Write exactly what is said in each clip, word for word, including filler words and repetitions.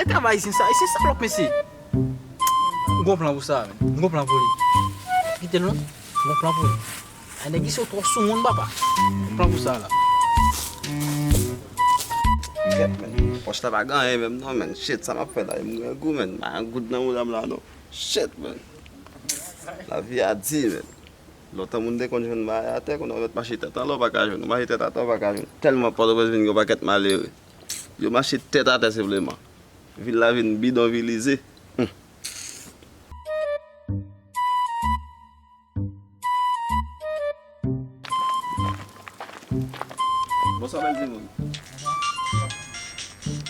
Travay ayisyen sa, ayisyen salòp, mesye. M gon plan pou sa, men. M gon plan pou li. Kite l non. M gon plan pou li. Ay, nèg isi yo twò soumoun, papa. M gon plan pou sa la. Kèt, men. Pòch la pa gen anyen menm non, men. Shit, sa m ap fè la, m grangou, men. Pa gen goud nan mouda m la non. Shit, men. Lavi a di, men. Lontan moun te konn jwenn bagay atè, kounye a w mèt mache tèt anlè, w pa ka jwenn. Ou mache tèt atè, w pa ka jwenn. Tèlman Pòtoprens vin gen yon pakèt malere. Yo mache tèt atè senpleman. Vil la vin bidonvilize. Hmm. Bonswa, bèl timoun.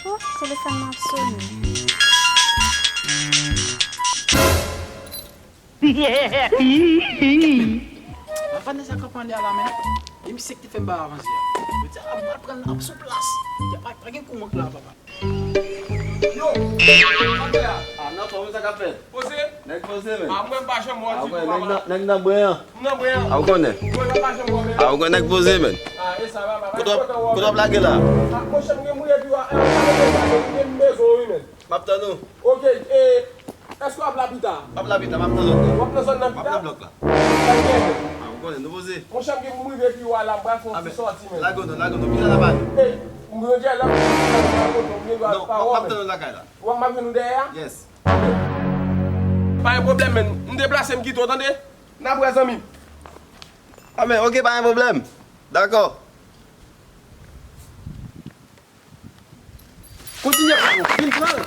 Oh, telefòn mwen ap sonnen. Papa, nan sa k ap pale a la, men. E misye ki te fè m ba avanse a. Yo di, "Ah, m pral pran l ap sou plas." Y a pa, pa gen kou mank la, papa. Yo! Sa k fè a? Ah, nan fòm, sa k ap fèt? Poze? Nèg poze, men. Ah, mwen, m pa janm wè ti kou, papa. Nèg nan bren an. M nan bren an. Ah, ou konnen? Mwen, m pa janm wè, men. Ah, ou konnen nèg poze, men. Ah, e sa, papa. Kote w ap, kote w ap lage la? Ah, monchè, m gen mouye pi wa, e, m pa gen bezwen, m gen bezwen, wi, men. M ap tann ou. Ok, e, èske w ap la pita? M ap la pita, m ap nan zòn nan. W ap nan zòn nan pita? M ap nan blòk la. Ok, men. Ah, ou konnen, nou poze. Monchè, m gen pou m rive pi wa la, m pral fè yon ti sòti, men. Lage w non, lage w non, pita n ap ale. E, m gen lè m gen dwa pa wè w, men. Non, m ap tann ou lakay la. W ap, m ap jwenn ou dèyè a? Yes. Pa gen pwoblèm, men. M deplase, m kite w, tande? N ap wè, zanmi m. Ah, men, ok, pa gen pwoblèm. Dakò. Kontinye pran l, vin pran l.